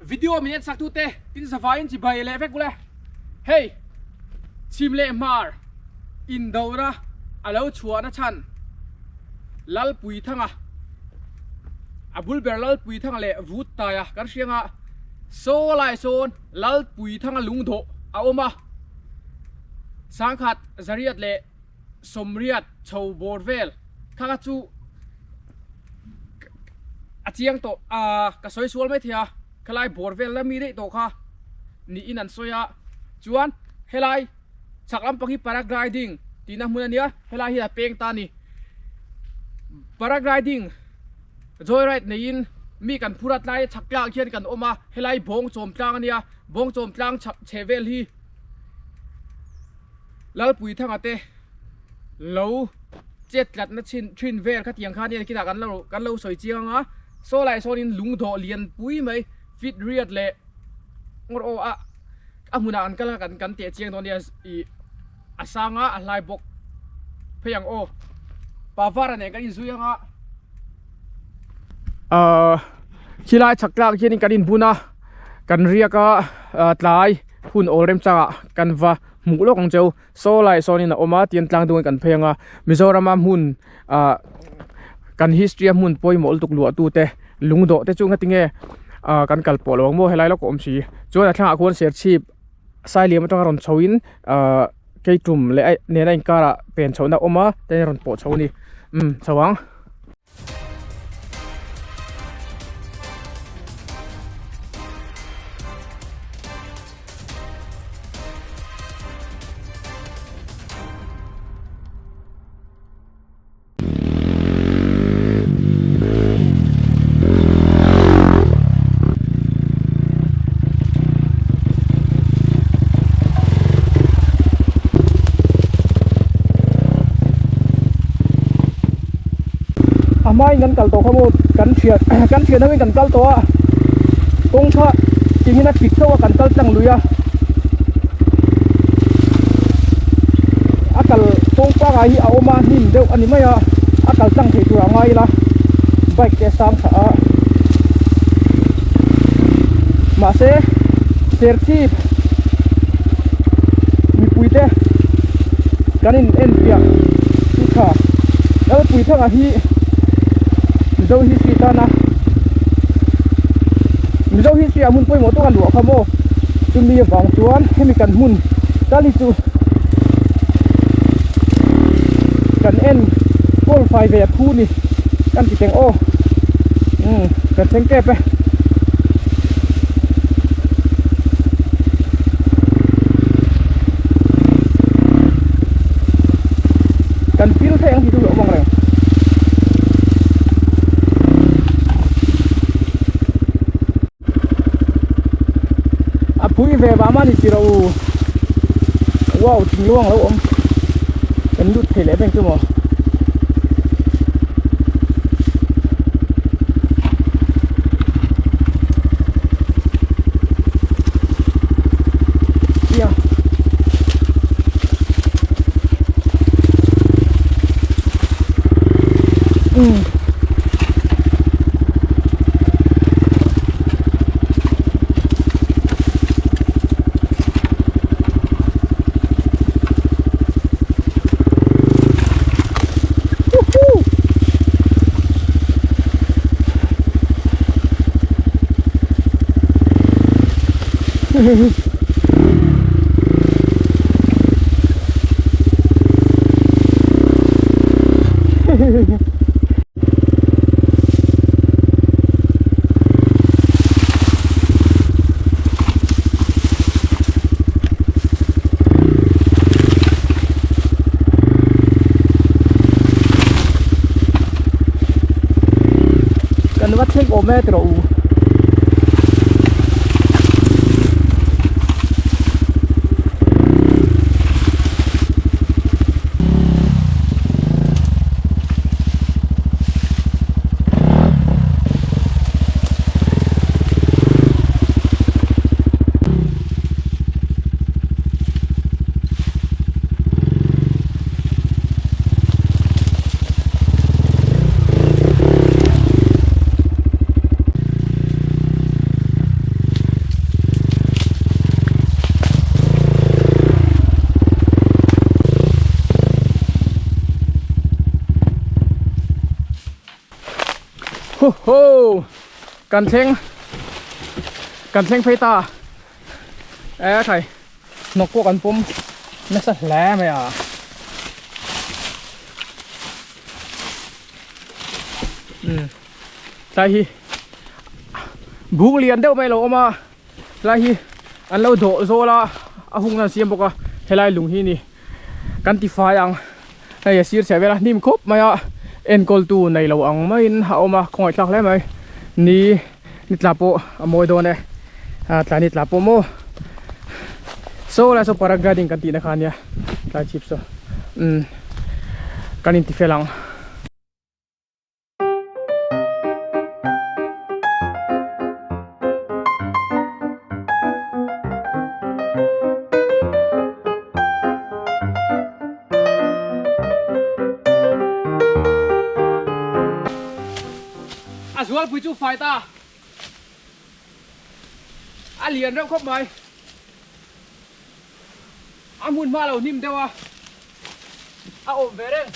Video min en sak tute tin zavaiin chibai leh vek ule. Hei chhim leh hmar indona a lo chhuahna chhan Lalpuithanga a bul ber Lalpuithanga leh Vuttaia kan hria anga saw lai sawn Lalpuithanga lungdawh a awm a, sangkhat zariat leh sawmriat chho bawr vel kha kha chu a chiang tawh a ka sawi sual mai thei a khalai bawr vel la mi daih tawh kha niin an sawi a chuan helai chhak lampang hi paragliding tihna hmun a nia helai hian a peng ta a ni paragliding joyride neiin mi kan phur a tlai chhak tlak hian kan awm a helai bawng chawm tlang a nia bawng chawm tlang chhak chheh vel hi. Lalpuithanga te lo chet tlatna chin thin vel khatiang khan nia kinah kan lo kan lo sawi chiang anga saw lai sawnin lungdawh lian pui mai fit riat leh ngawr aw a a hmunah an kal a kan kan teh chiang dawn nia ih a sang a a hlai bawk phei ang aw pa vara nen kan inzui anga ahh khilai chhak tlak hianin kan inbun a kan riak a tlai. Hun awl remchangah kan va hmuh lawk ang cheu saw lai sawnin a awm a tian tlang dungin kan phei ang a Mizorama hmun ah kan history a hmun pawimawh lutuk luah tu te lungdawh te chu ngatinge ah kan kal pawh lo ang maw helai lawk a awm si chuan a thlangah khuan serchhip sailiam atanga rawn chho in ah keitum leh a nena inkarah pen chhohna a awm a ten a rawn pawh chho a ni umm chho ang. A hmain kan kal tawh kha maw kan thian kan thian ho in kan kal tawh a kawng kha tingin a tik tho a kan kal tlang lui a a kal kawng pangai hi a awm a hnim deuh a ni mai a a kal tlang theih tur a ngai ila bike te a sang thla a mahse serchhip mipui te kan in en piah chu tha Lalpui thanga hi Mizo history tana Mizo history ah hmun pawimawh tawk a luah kha maw chumi avang chuan hemi kan hmun tal hi chu kan en kawl fai ve a phu ni kan ti teng aw umm kan thleng tep e. Kan pil theih ang tih chu hlauh awm ang reng. A pui ve vah mah ni tih rawh u. Wow thingluang a lo awm. Kan lut thei leh beng chu maw. Kan va thleng awm e tiraw u. Ho ho kan thleng kan thleng phei ta e thai hnawk pawh kan pawm nasa hle mai a um tlai hi buk lian deuh mai a lo awm a tlai hi an lo dawh zawl a a hung nan siam bawk a helai lung hi ni kan ti fai ang hei a sir chheh vel a hnim khawp mai a enkawl tu nei lo ang maiin a awm a khawngaih thlak hle mai ni ni tla pawh a mawi dawn e a tlai ni tla pawh maw saw lai saw paragliding kan tihna kha ania tlai chhip saw umm kan inti fel ang. A zualpui chu fai ta a lian reuh khawp mai a hmun hma lo hnim deuh a a awm ve reng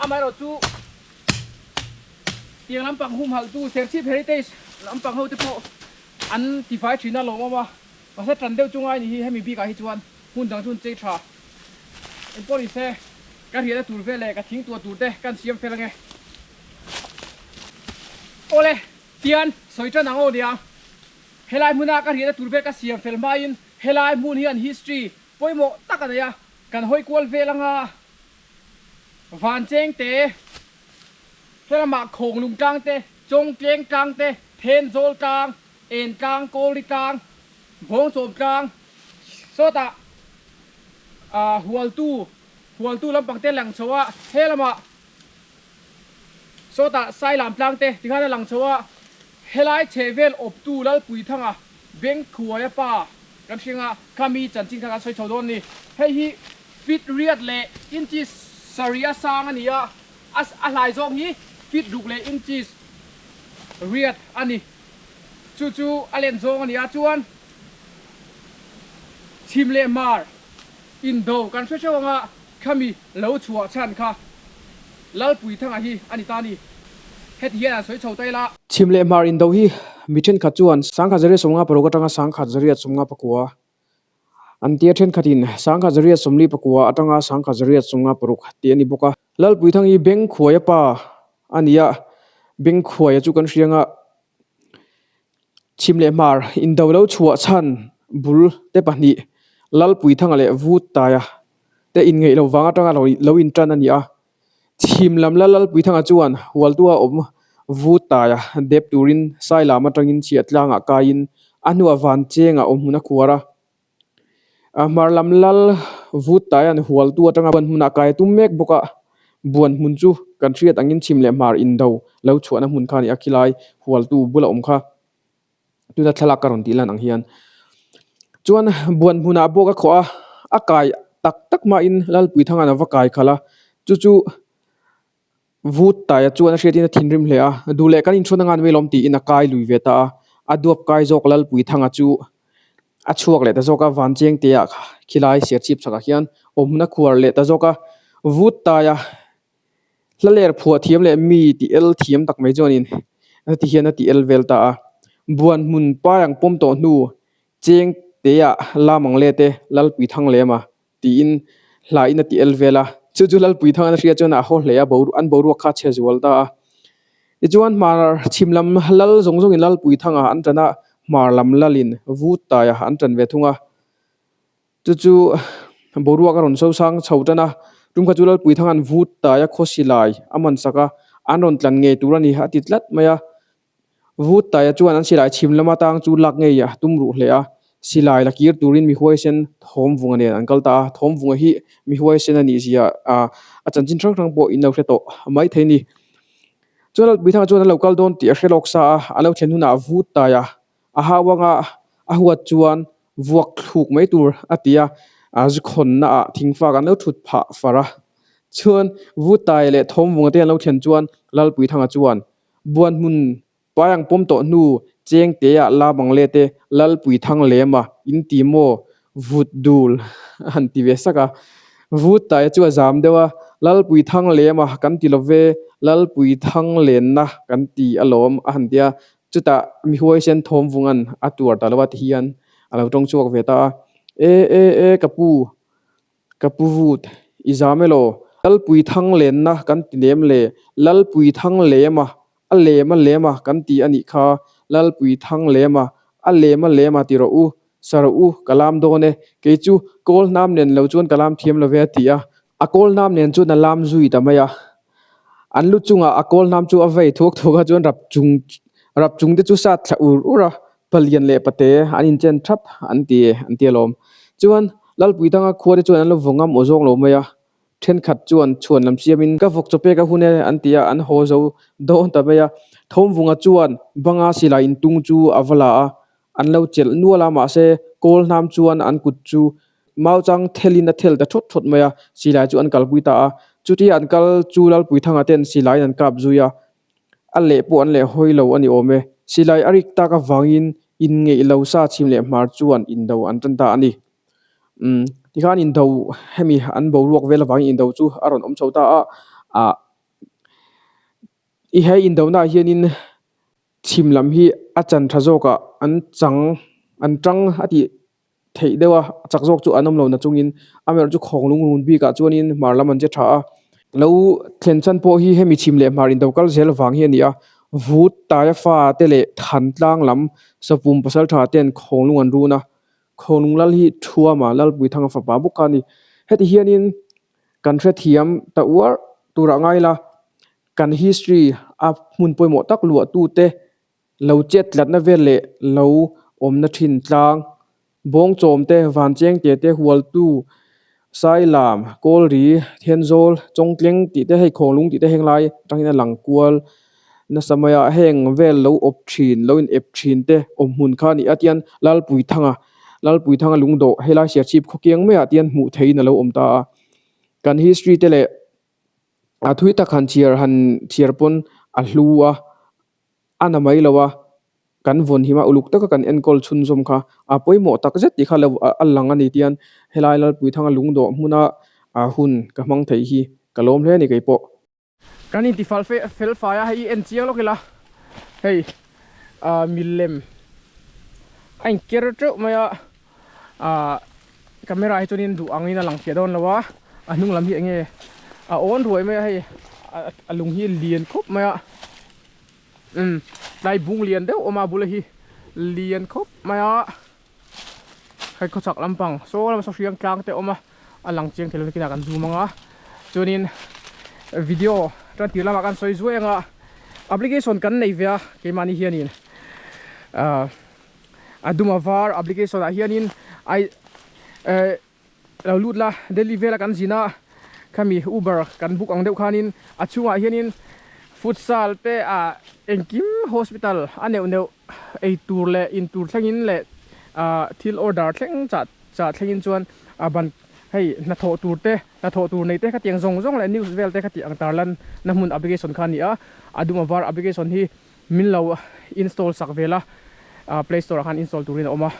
amaherawh chu tiang lampang humhalhtu Serchhip Heritage lampang ho te pawh an tifai thin a lawmawm a mahse tan deuh chu ngai ni hi hemi bikah hi chuan hmun dang chu an chei tha engpawh ni se ka riahna tur vel leh ka thing tuah tur te ka siam fel ange awle tian sawi tan ang aw nia helai hmuna ka riahna tur vel ka siam fel hmain helai hmun hian history pawimawh tak a nei a kan hawi kual vel anga. Van cheng te, helamah Khawnglung tlang te, Chawngtleng tlang te, Thenzawl tlang, En tlang, Kawlri tlang, Bawngchawm tlang, sawtah Hualtu, Hualtu lampang te lang chho a, helamah sawtah Sailam tlang te tikhan a lang chho a, helai chhehvel awptu Lalpuithanga Bengkhuaia pa kan hringa khami chanchin kha kan sawi chho dawn a ni. Hei hi Feet riat leh inches sarih a sang a ni a, a a hlai zawk hi feet ruk leh inches riat a ni. Chu chu a len zawng a ni a, chuan chhim leh hmar indo kan hre hreuh anga khami lo chhuah chhan kha Lalpuithanga hi a ni ta a ni. Heti hian an sawi chho ta ila. Chhim leh hmar indo hi mi thenkhat chuan 1926 atanga 1954 An tia thenkhatin 1949 atanga 1956 tih a ni bawk a. Lalpuithang hi Bengkhuaia pa a ni a, Bengkhuaia chu kan hriang a, chhim leh hmar indo lo chhuah chhan bul te pahnih Lalpuithanga leh Vuttaia te inngeih lo vang atanga lo intan a ni a. Chhim lam la Lalpuithanga chuan Hualtua awm Vutaia dep turin Sailam atangin chhiah tlangah kaiin a hnuah Vanchengah awm hmun a khuar a. Hmar lam lal Vutaia'n Hualtu atanga buan hmunah kai a tum mek bawk a, buan hmun chu kan hriat angin chhim leh hmar indo lo chhuahna hmun kha a ni a, khilai Hualtu bula awm kha. Tuna thlalak ka rawn tih lan ang hian chuan buan hmunah bawk a khawh a, a kai tak tak mahin Lalpuithanga'n a va kai khalh a, chu chu vut taia chuan a hriatin a thinrim hle a, duh leh kan inchhawn anga an velawm tiin a kai lui ve ta a, a duap kai zawk Lalpuithanga chu a chhuak leh ta zawk a, van cheng te ah khilai serchhip chhakah hian awm hmun a khuar leh ta zawk a, vut taia Hla ler phuah thiam leh mi tih el thiam tak mai chuanin heti hian a tih el vel ta a. Buan hmun pai ang pawm tawh hnu cheng teah lam ang let e Lalpuithang lem a tiin hla in a tih el vel a. Chu chu Lalpuithang an hria chuan a haw hle a an boruak kha a chhe zual ta a. Tichuan hmar chhim lam lal zawng zawngin Lalpuithanga an tan a, hmar lam lalin Vutaia an tan ve thung a. Chu chu boruak a rawn so sang chho tan a, tum kha chu Lalpuithang an vut tai a khawsi lai a man sak a, an rawn tlan ngei tur a ni a ti tlat mai a. Vut taia chuan an silai chhim lama tang chu lak ngei a tum ruh hle a, silai la kir turin mi huaisen Thawmvunga nen an kal ta a, Thawmvunga hi mi huaisen a nih zia a chanchin hrang hrang pawh in lo hre tawh mai thei a ni. Chuan Lalpuithanga chuan an lo kal dawn tih a hre lawk sa a, an lo thlen hunah vut taia a hau anga a huat chuan vuak thluk mai tur a ti a, a zu khawnna ah thingfak an lo thut phah far a. Chuan Vutai leh Thawmvunga te an lo thlen chuan Lalpuithanga chuan buan hmun pai ang pawm tawh hnu cheng te ah la bang let e Lalpuithang lem a in ti maw vut dul a han ti ve sak a. Vutai chu a zam deuh a, Lalpuithang lem a kan ti lo ve. Lalpuithang lenna kan ti alawm a han ti a, chutah mi huaisen thawm vungan a tuar ta lo a ti hian a lo tawng chhuak ve ta a, E e e ka pu, ka pu vut, i zam elaw? Lalpuithang lenna kan ti lem le, Lalpuithang lem a, a lem a lem a kan ti a nih kha, Lalpuithang lem a, a lem a lem a ti rawh u, sa rawh u, ka lam dawn e, kei chu kawl hnam nen lo chuan ka lam thiam lo ve a ti a. A kawl hnam nen chuan a lam zui ta mai a, an lu chungah a kawl hnam chu a vei thuak thuak a chuan rap chung rap chung te chu sat thla ur ur a, palian leh pate an inchen thap an ti an ti alawm. Chuan Lalpuithanga khua te chuan an lo vaw ngam aw zawng lo mai a, Thenkhat chuan chhuan lam siamin ka vawk chaw pek a hun e an ti a, an haw zo dawn ta mai a. Thawmvunga chuan banga silai intung chu a va la a, an lo chelh nual a, mahse kawl hnam chuan an kut chu mau chang thelin a thel ta thawt thawt mai a, silai chu an kalpui ta a. Chutia an kal chu Lalpuithanga ten silaiin an kap zui a, a leh pawh an leh hawi lo a ni awm e. Silai a rik tak avangin inngeih lo sa chhim leh hmar chuan indo an tan ta a ni. Umm tikhan indo hemi an boruak vel avangin indo chu a rawn awm chho ta a, ah i he indona ah hianin chhim lam hi a chan tha zawkah an chang an tang a tih theih deuh a, chak zawk chu an awm lo na chungin amaherawhchu chu khawng lung run bikah chuanin hmar lam an che tha a, lo thlen chhan pawh hi hemi chhim leh hmar indo kal zel vang hi a ni a, vut taia fa te leh than tlang lam sapum pasal tha ten khawng lung an run a, Khawnglung lal hi Thuama Lalpuithanga fapa bawk a ni. Heti hianin kan hrethiam ta uar turah ngai la, kan history a hmun pawimawh tak luahtute lo chet tlatna vel leh lo awmna thin tlang, Bawngchawmte, Vanchengte te, Hualtu, Sailam, Kawlri, Thenzawl, Chawngtleng tih te hei Khawnglung tih te heng lai atangin a lang kual nasa mai a, heng vel lo awp thin, lo in ep thin te awm hmun kha a ni a tian Lalpuithanga, Lalpuithanga lungdawh helai Serchhip khawkiang maiah tian hmuh theihin a lo awm ta a, kan history te leh a thui tak han chhiar han chhiar pawn a hlu a. A na mai lo a, kan vawn him a, uluk taka kan enkawl chhunzawm kha a pawimawh tak zet tih kha lo a lang a ni tian helai Lalpuithanga lungdawh hmuna hun ka hmang thei hi ka lawm hle a ni keipawh. Kan intifal fel fai a, hei i en chiang lawk ila hei milem a inker teuh mai a, camera hi chuanin duh angin a lang fiah dawn lo a, a hnung lam hi eng nge a awn ruai mai a hei a lung hi lian khawp mai a. Umm tlai bung lian deuh awm a bula hi lian khawp mai a hei khawchhak lampang saw lama saw hriang tlang te awm a a lang chiang thei lo nakinah kan zoom ang a chuanin video tan tir lamah kan sawi zuai ang a application kan nei ve a keimahni hianin ah a dum a var application ah hianin ai eh Lo lut la, Delhi vela kan zin a, khami Uber kan book ang deuh khanin a chhungah hianin futsal te ah engkim hospital a neuh neuh ei tur leh in tur thlengin leh ah thil order thleng chah chah thlengin chuan a ban hei hnathawh tur te hnathawh tur nei te khatiang zawng zawng leh news vel te khati ang tarlan na hmun application kha a ni a, a dum a var application hi Min lo install sak vel a, play store ah khan install turin a awm a,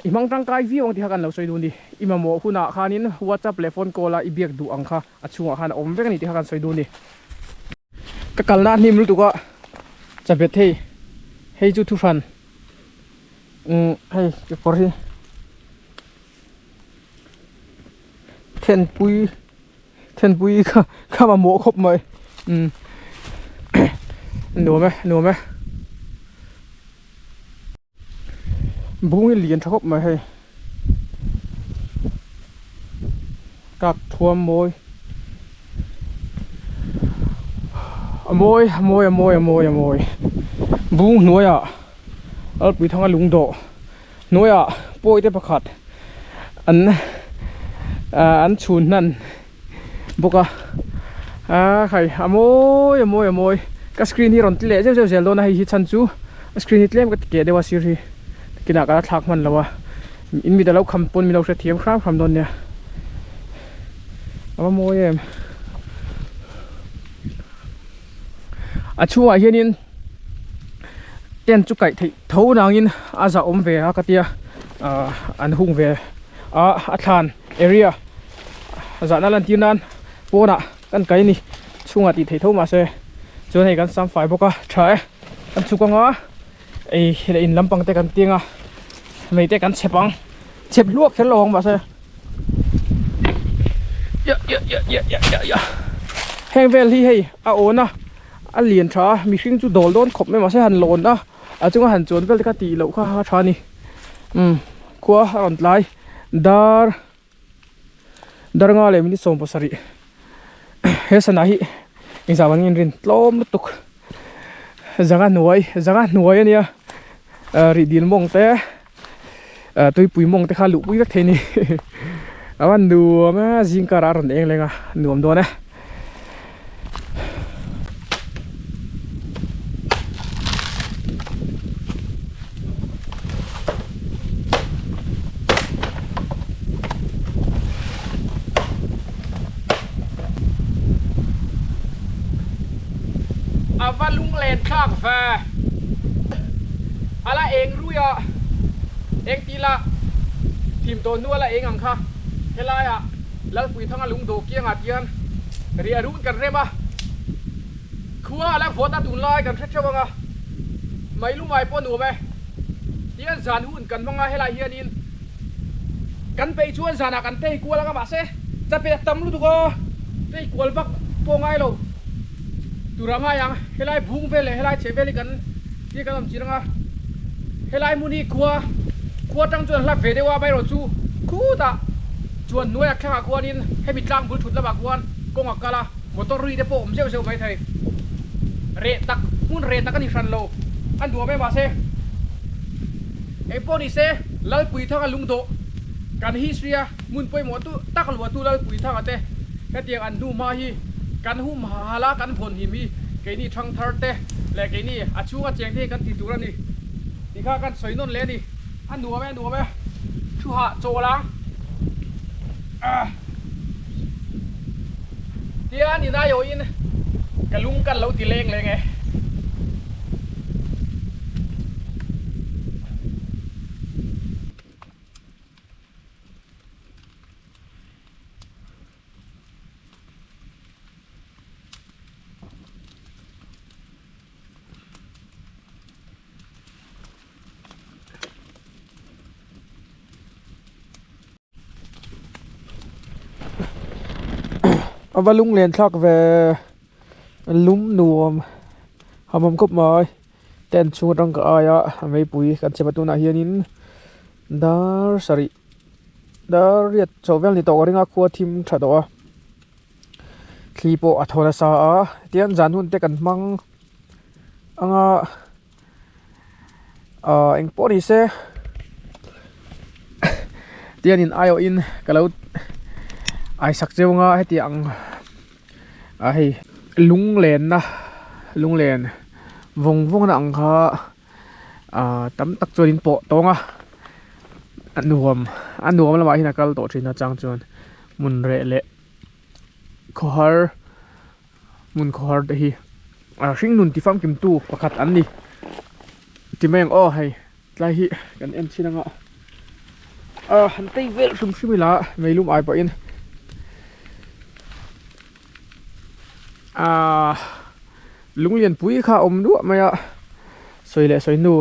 i hmang tangkai viau ang tih kha kan lo sawi dun ni, i mamawh hunah khanin whatsapp leh phone call a i biak duh ang kha a chhungah khan a awm vek a ni tih kha kan sawi dun ni. Ka kalna a hnim lutuk a, chabet hei, hei chu thuhran, umm hei kekawr hi thenpui. Thenpui kha kha mamawh khawp mai umm nuam e nuam e bung hi lian tha khawp mai hei kak thuam mawi a mawi a mawi a mawi a mawi a mawi bung hnuaiah Alpuithanga lungdawh hnuaiah pawi te pakhat an an chhun hnan bawk a ah khai a mawi a mawi a mawi ka screen hi rawn ti leh zeuh zeuh zel dawn a hei hi chhan chu a screen hi tlem ka ti keh deuh a sir hi kinah ka la thlak hman lo a in mit a lo kham pawn min lo hrethiam hram hram dawn nia a va mawi em a chhungah hianin tent chu kaih theih tho nangin a zah awm ve a ka tia ahh an hung ve a a thlan area zahna lan tir nan pawnah kan kai a ni. chhungah tih theih tho mahse chuan hei kan sam fai bawk a tha e kan chhuk anga ei leh in lampang te kan tiang a mei te kan chep ang chep hluak kher lo ang mahse ya ya ya ya ya ya ya heng vel hi hei a awn a a lian tha a mihring chu dawl dawn khawp mai mahse han lawn a a chunga han chuan vel te kha tih loh kha a tha a ni umm khua a rawn tlai dar. Darnga leh minute 17 he sana hi engzah vang nge rin tlawm lutuk zanga hnuai zanga hnuai ania ah rih dil mawng te ah tuipui mawng te kha luh pui vek thei a ni a van nuam a zing karah a rawn eng leng a nuam dawn e. A va lunglen thlak ve. A la eng rui a, eng tih lah thim tawh hnu a la eng ang kha. Helaiah Lalpuithanga lungdawh kiangah tian riah run kan rem a, khua a la vawt a tunlai kan hre theuh ang a, mai lumai pawh nuam e. Tian zan hun kan hmang a, helai hianin kan peih chuan zanah kan tei kual ang a mahse chape a tam lutuk a, tei kual vak pawh ngai lo tur a ngai ang. Helai bung vel leh helai chheh vel hi kan tia kan awm chin ang a, helai hmun hi khua khua tang chuan hla ve deuh a, amaherawhchu khutah chuan hnuaiah thlangah khuanin hemi tlang bul thut lamah khuan kawng a kal a, motor ri te pawh awm zeuh zeuh maithei. Reh tak hmun reh tak a ni hran lo, a nuam em mahse engpawh ni se Lalpuithanga lungdawh kan history a hmun pawimawh tu tak luahtu Lalpuithanga te hetiang an hnu hma hi kan hum hal a kan vawn him hi keini thangthar te leh keini a chhunga cheng te hi kan ti tur a ni tih kha kan sawi nawn leh a ni. A nuam e a nuam e thu hah chawl ang ah tian in aiawhin ka lung kan lo ti leng leng e. A va lunglen thlak ve lum nuam hamawm khawp mai tent chhung atang ka aia meipui kan chep a tunah hianin dar sarih dar riat chho vel ni tawh ka ring a khua thim tha tawh a thli pawh a thaw nasa a tian zan hun te kan hmang anga ah eng pawh ni se tianin aiawhin ka lo aisak cheu anga heti ang ah hei lunglenna lunglen vawng vawng na ang kha ah tam tak chuan in pawh tawng a a nuam a nuam lamah hian a kal tawh thin a chang chuan hmun reh leh khawhar. Hmun khawhar te hi ah hringnun ti famkim tu pakhat an ni ti mai ang aw hei tlai hi kan en chin anga ah han tei vel hrim hrim ila meilum ai pawhin ah lunglian pui kha a awm duah mai a sawi leh sawi hnu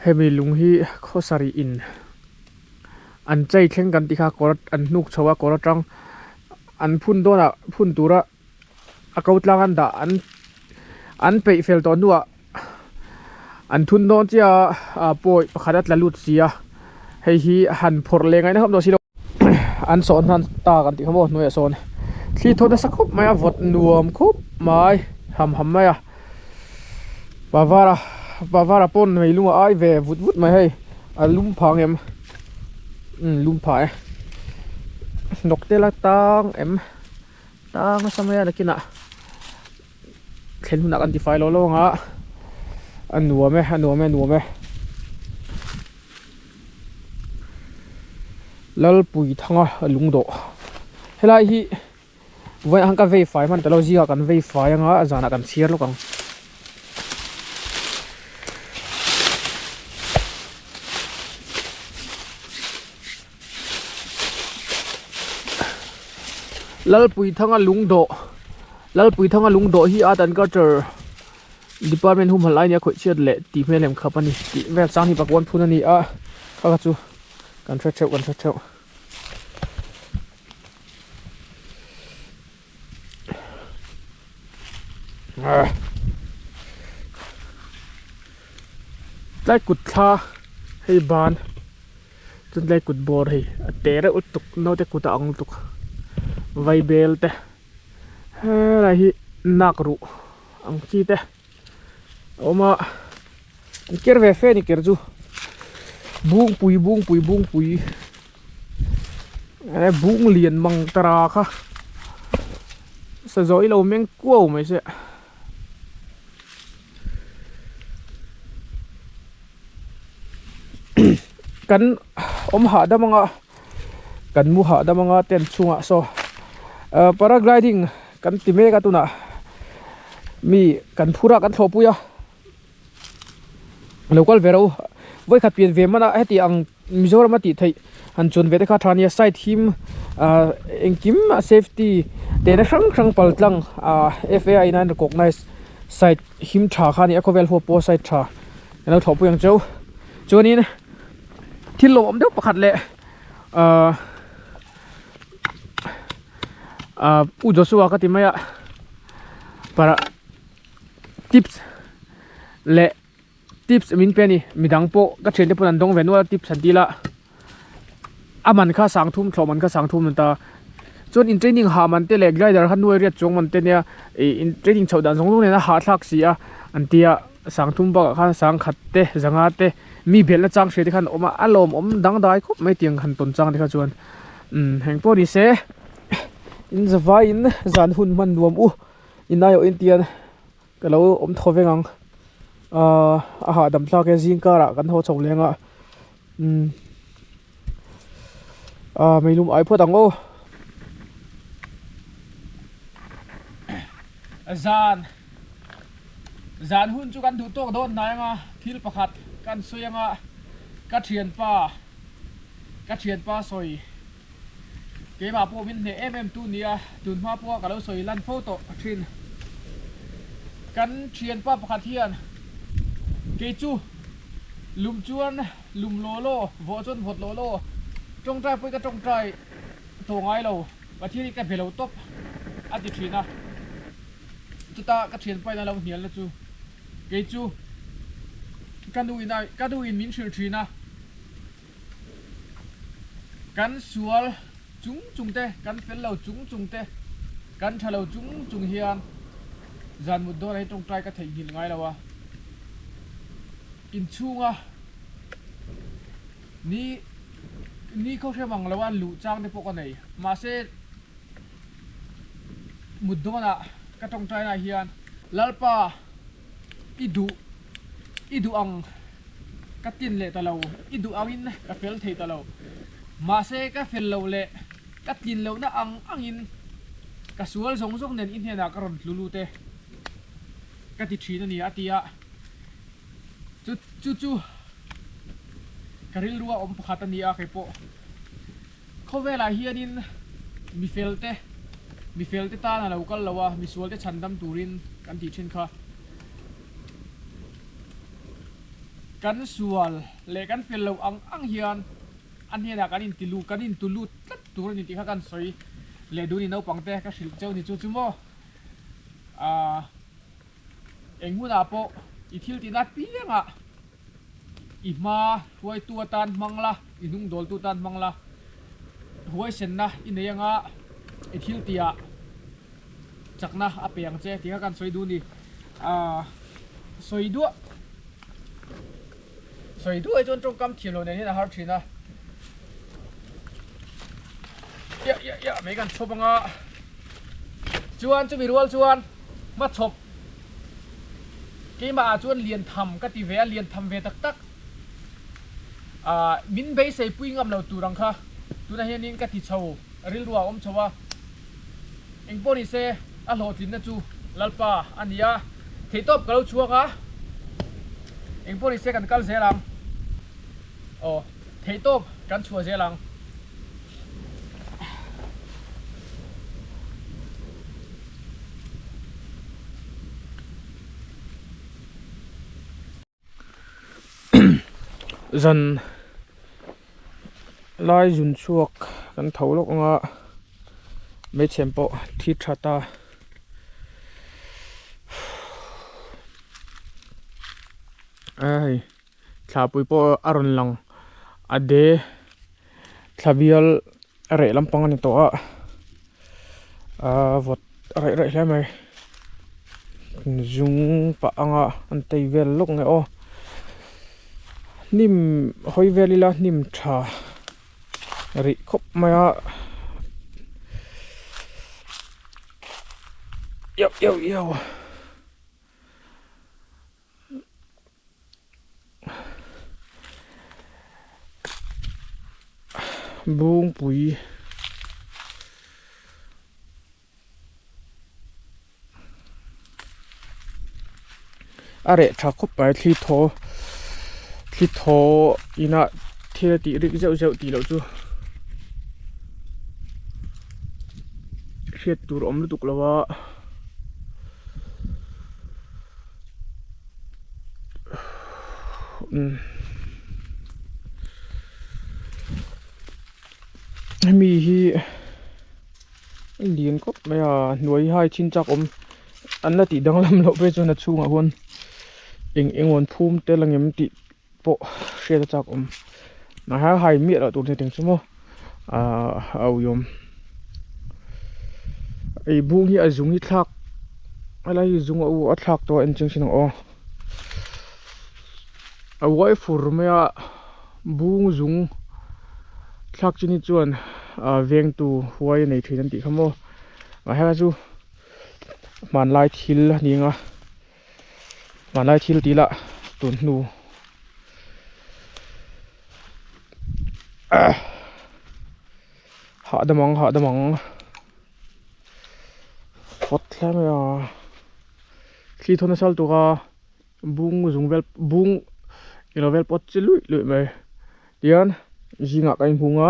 hemi lung hi khawsarih in an chei thleng kan tih kha kawr an hnuk chho a kawr atang. An phun dawnah phun tura a ko tlang an dah an an peih fel tawh hnuah an thun dawn chiah a pawi pakhat a tla lut si a hei hi han phawrh leh ngaihna khawp tawh si lo an sawh hnan ta kan tih kha maw hnuaiah sawn thli thaw nasa khawp mai a vawt nuam khawp mai ham ham mai a pavara pavara pawn hmei lung a ai ve vut vut mai hei a lum phang em. Umm lum phah e hnawk te la tang em tang nasa mai a nakinah thlen hunah kan tifai lo lo ang a a nuam e a nuam e a nuam e Lalpuithanga lungdawh helai hi vawiin ah khan ka vei fai hman ta lo zingah kan vei fai anga zanah kan chhiar lawk ang. Lalpuithanga lungdawh. Lalpuithanga lungdawh hi Art and Culture Department humhalh lai nia khawih chhiat leh tih hmel em khap a ni tih vel chang hi pakuan phun a ni a kha kha chu kan hre theuh kan hre theuh. Tlai kut thla hei ban chuan tlai kut bawr hei a te reuh lutuk naute kut a ang lutuk vaibel te helai hi nak ruh ang chi te a awm a an ker ve fe a ni ker chu bungpui bungpui bungpui. He bung lian mang tara kha sazawi lo meng kuau mai se kan awm hahdam anga kan mu hahdam anga tent chhungah saw ah paragliding kan ti mek a tunah mi kan phur a kan thlawhpui a. Lo kal ve ro vawikhat pian ve hman a heti ang Mizoram a tih theih han chuan ve te kha tha ania side him ah engkim a safety tehna hrang hrang pal tlang ah F_A_I in a recognize side him tha kha a ni a khawvel huap pawh side tha kan lo thlawhpui ang cheu chuanin thil lawmawm deuh pakhat leh ah ah Pu Joshua ka ti mai a para. Tips leh tips min pe a ni midang pawh ka thiante pawn an dawng ve nual a tips an dil a a man kha sang thum thlawh man kha sang thum an ta chuan in training hah man te leh glider kha nuai riat chuang man te nia ih in training chhoh dan zawng zawng nen a hahthlak si a an tia sang thum bakah khan sang khat te zanga te mi belhna chang hria te khan a awm a a lawmawm dangdai khawp mai tiang han tawn chang te kha chuan umm heng pawh ni se in zavaiin zan hun hman nuam u. Inaiawh intian ka lo awm thaw veng ang ahh a hahdam thlak e zing karah kan haw chho leng a umm ahh meilum ai phawt ang aw. Zan zan hun chu kan duh tawk dawn hnai anga thil pakhat kan sawi anga ka thianpa ka thianpa sawi. Keimah pawh min hneh em em tu nia, tun hma pawha ka lo sawi lan fo tawh thin. Kan thianpa pakhat hian kei chu lum chuan lum law law, vawh chuan vawt law law, tawngtai pawhin ka tawngtai tawh ngai lo, Pathian hi ka be lo tawp a ti thin a. Chuta ka thianpa in a lo hnialna chu kei chu ka nu in a ka nu in min hrilh thin a. Kan sual chung chung te, kan fel lo chung chung te, kan tha lo chung chung hian zan mut dawnah hi tawngtai ka theihnghilh ngai lo a. Inchhunga ni ni khawhre mang lo a luh chang te pawh ka nei. Mahse mut dawnah ka tawngtainaah hian Lalpa i duh i duh ang. Ka tin leh ta lo, i duh angin ka fel thei ta lo. Mahse ka fel lo leh ka tlin lohna ang angin ka sual zawng zawng nen i hnenah ka rawn tlu lut e ka ti thin a ni a ti a. Chu chu chu ka rilrua awm pakhat a ni a keipawh. Khawvelah hianin mi felte mi felte tan a lo kal lo a, misualte chhandam turin kan tih thin kha. Kan sual leh kan fel loh ang ang hian a hnenah kan inti lut kan intu lut tlat tur a ni tih kha kan sawi leh duh a ni naupangte ka hrilh cheu ni chu chu maw aaa eng hunah pawh i thil tihna piangah i hma hruaitu atan hmang la i hnung dawltu atan hmang la huaisenna i nei anga i thil tihah chakna a pe ang che tih kha kan sawi duh a ni. Aaa sawi duah sawi duah hi chuan tawngkam thiam loh nen hian a har thin a ia ia ia mai kan chhawp anga chuan chumi rual chuan hmachhawp keimah ah chuan lian tham ka ti ve a lian tham ve tak tak aaa min beisei pui ngam lo tur ang kha tunah hianin ka ti chho rilru ah a awm chho a. Engpawh ni se, a hlawhtlinna chu Lalpa a ni a, theihtawp ka lo chhuak a, engpawh ni se kan kal zel ang, aw, theihtawp kan chhuah zel ang. Zan lai zun chhuak kan tho lawk anga hmeichhe pawh thi tha ta. A hei thlapui pawh a rawn lang a de thla bial a reh lampang a ni tawh a aa vawt a reh reh hle mai zung pah anga an tei vel lawk nge aw hnim hawi vel ila hnim tha rih khawp mai a iau iau iau. Bungpui a reh tha khawp mai thli thaw thli thaw inah thil a tih rik zeuh zeuh tih loh chu hriat tur a awm lutuk lo a. Hemi hi a lian khawp mai a hnuai hi chin chak awm an la tih danglam loh phei chuan a chhungah huan eng eng aw an phum tel ang em tih pawh hriat a chak awm a hai miah loh tur ni chu maw ahh a uiawm ei bung hi a zung hi thlak helai hi zung a u a thlak tawh a en chiang thin ang aw a uai fur mai a bung zung thlak chin hi chuan ah vengtu huai a nei thin an tih kha maw mahse chu hmanlai thil a ni ang a. Hmanlai thil tih lah tun hnu hahdam ang hahdam ang vawt hle mai a thli thawn nasa lutuk a bung zung vel bung ilo vel pawt chi luih luih mai tihian zingah ka inhung a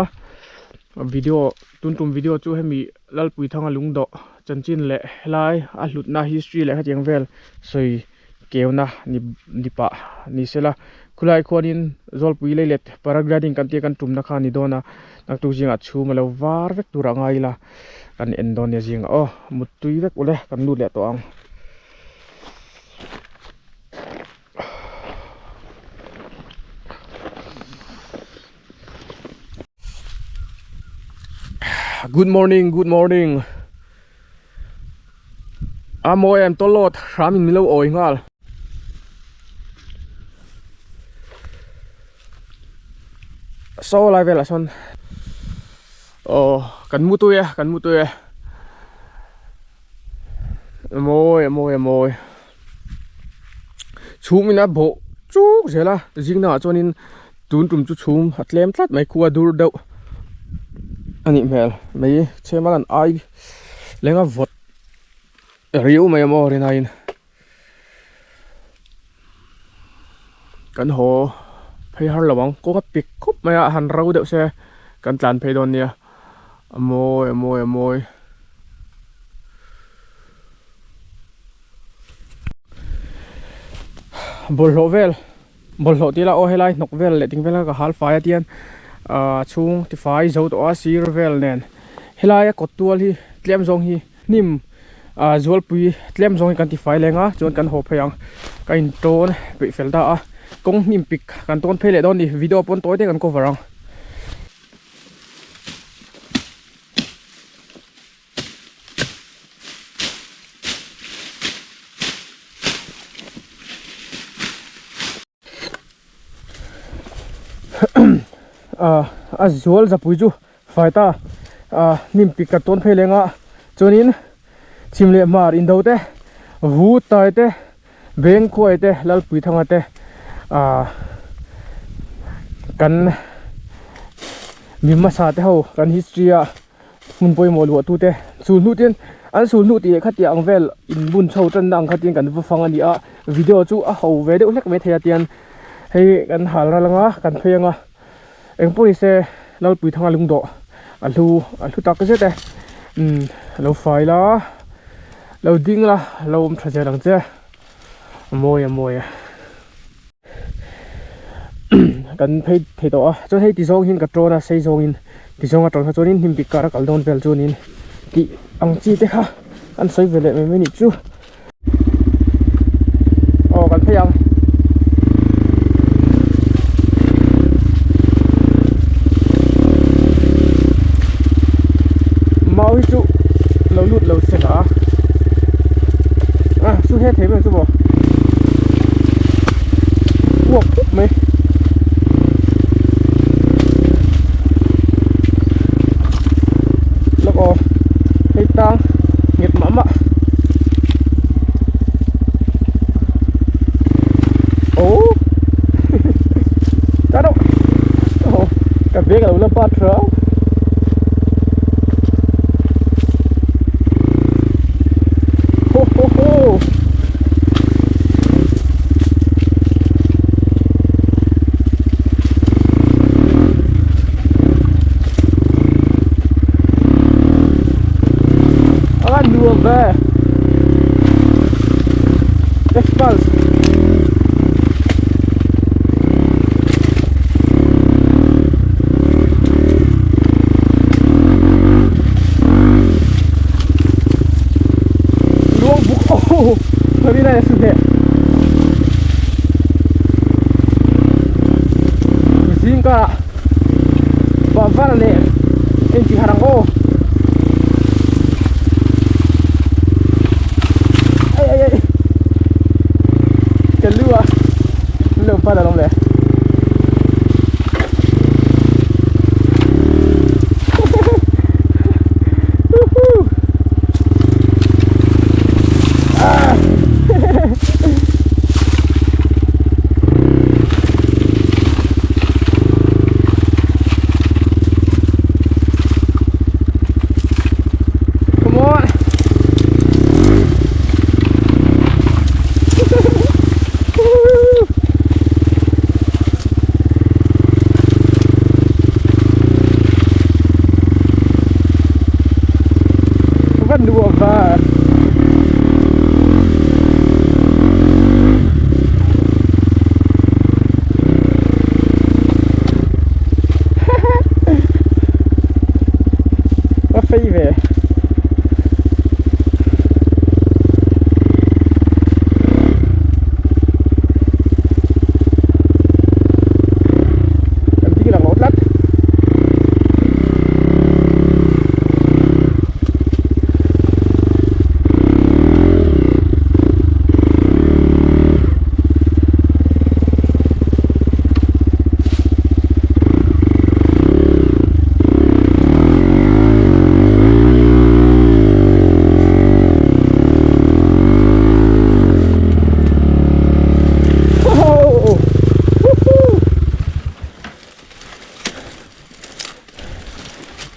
video tun tum video chu hemi Lalpuithanga lungdawh chanchin leh helai a hlutna history leh hetiang vel sawi keuna ni ni pah ni sela khulai khuanin Zawlpui leilet paragliding kan tia kan tumna kha a ni dawn a naktuk zingah chhum a lo var vek tur a ngai ila kan en dawn nia zingah aw muttui vek ule kan lut leh tawh ang. Good morning good morning a mawi em tawlawt hram in milo awi nghal saw lai velah sawn aw kan mu tui e kan mu tui e a mawi a mawi a mawi. Chhum in a bawh chuk zel a zing dangah chuanin tun tum chu chhum a tlem tlat mai khua dur deuh a nih hmel mai chhema kan ai leng a vawt riau mai a maw rinaiin kan haw phei har lo ang kawng a pik khawp mai a han ro deuh se kan tlan phei dawn nia a mawi a mawi a mawi. Bawlhhlawh vel bawlhhlawh tih ila aw helai hnawk vel leh ting vel ka hal fai a tian ah chhung tifai zo tawh a sir vel nen helai a kawt tual hi tlem zawng hi hnim ah zualpui tlem zawng hi kan tifai leng a chuan kan haw phei ang ka in tawn peih fel ta a kawng hnim pik kan tawn phei leh dawn a ni video pawn tawi te kan cover ang. A zual zapui chu fai ta ah hnim pik ka tawn phei leng a chuanin chhim leh hmar indo te vu tai te beng khuai te lalpui thanga te ah kan mi hmasa te ho kan history a. Hmun pawimawh luah tute sul hnu ten an sul hnu tih leh khatiang ang vel in bun chho tanna ang kha tin kan va fang a ni a video chu a ho ve deuh hlek mai thei a tian hei kan hal ral anga kan phei anga engpawh ni se Lalpuithanga lungdawh a hlu a hlu tak zet e umm lo fai la lo ding la lo awm tha zel ang che a mawi a mawi a. kan phei thei tawh a chuan hei ti zawng hian ka tawn a sei zawngin ti zawnga tawn kha chuanin hnim bik kar a kal dawn vel chuanin tih ang chi te kha an sawi ve leh mai mai anih chu. Aw kan phei ang. Mau hi chu lo lut lo se la a chu he thei mai chu maw uak khawp mai. Lawk aw hei tang nghet mah mah. Oh ta đâu oh cà phê cả là bắt rồi ho ho ho A nuam ve Express Luang buk oh Very nice today Zing ka Vah var leh en chi har ang aw Ai ai ai Ka lu a Lo pa da lawm le Woohoo Ah Come on. Van nuam va. Ka fei ve. Kan ding lang lo tlat.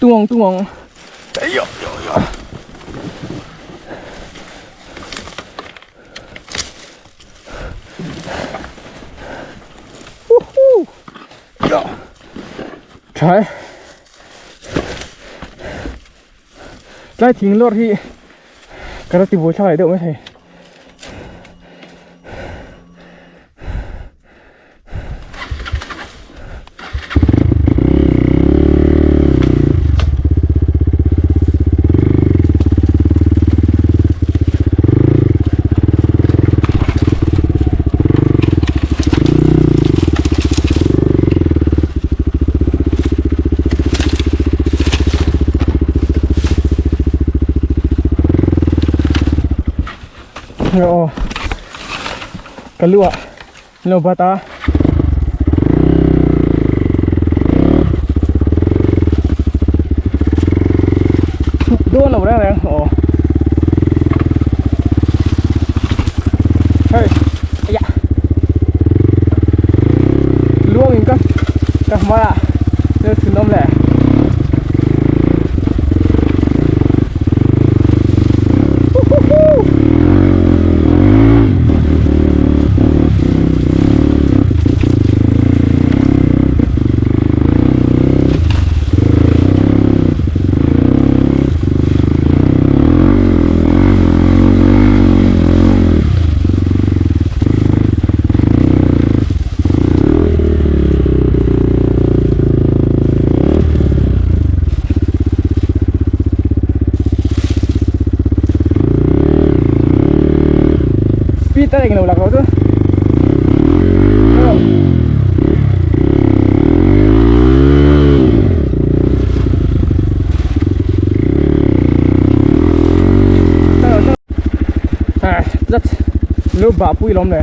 Tung tung. Ai yo yo yo. Woohoo! Tha e. Tlai thing lawr hi ka la ti buai thlai deuh mai thei. Aw ka lu ah an lo bat a. Chhuk dawn lo reng reng aw hei aya luang in ka ka hmar ah thil thun awm leh. Speed a englo lak loh chu. Tlat lu bah pui lawm le.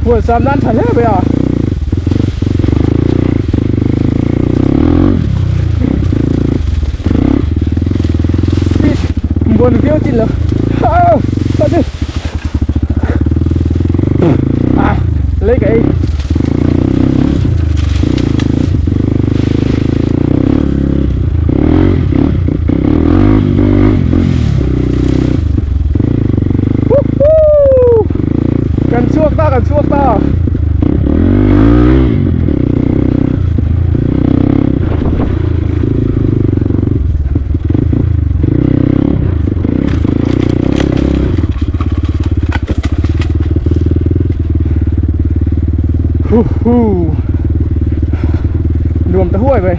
Huan sam nan tha hle mai a. Speed buan viau chin lo. À, lấy cái Kan chhuak ta, kan chhuak ta. Hu hu Nuam ta huai mai.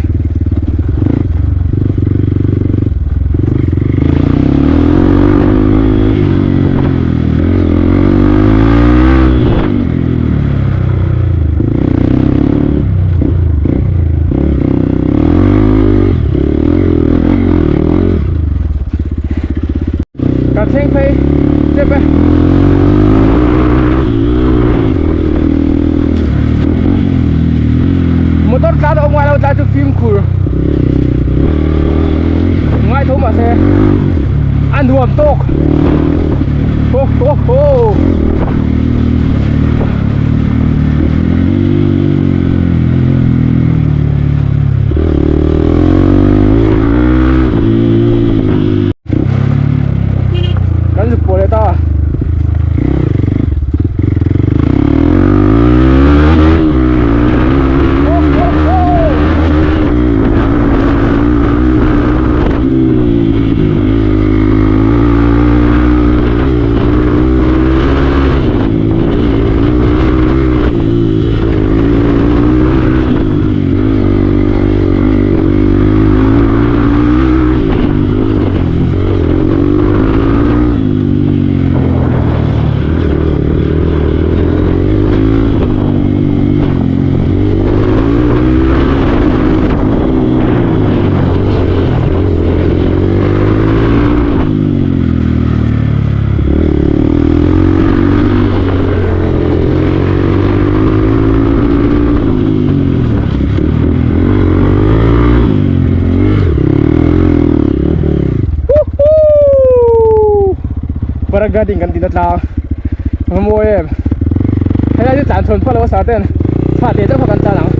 Kan thleng phei tep e. Motor tlan a awm ngai lo tlai chu fimkhur ngai tho mahse a nuam tawk ho ho ho. Kan zuk pawh leh ta. Paragliding kan tih na tlang a mawi em helai chu tlan chhawn phal lo a sa ten thla teh chauh kha kan tlan ang.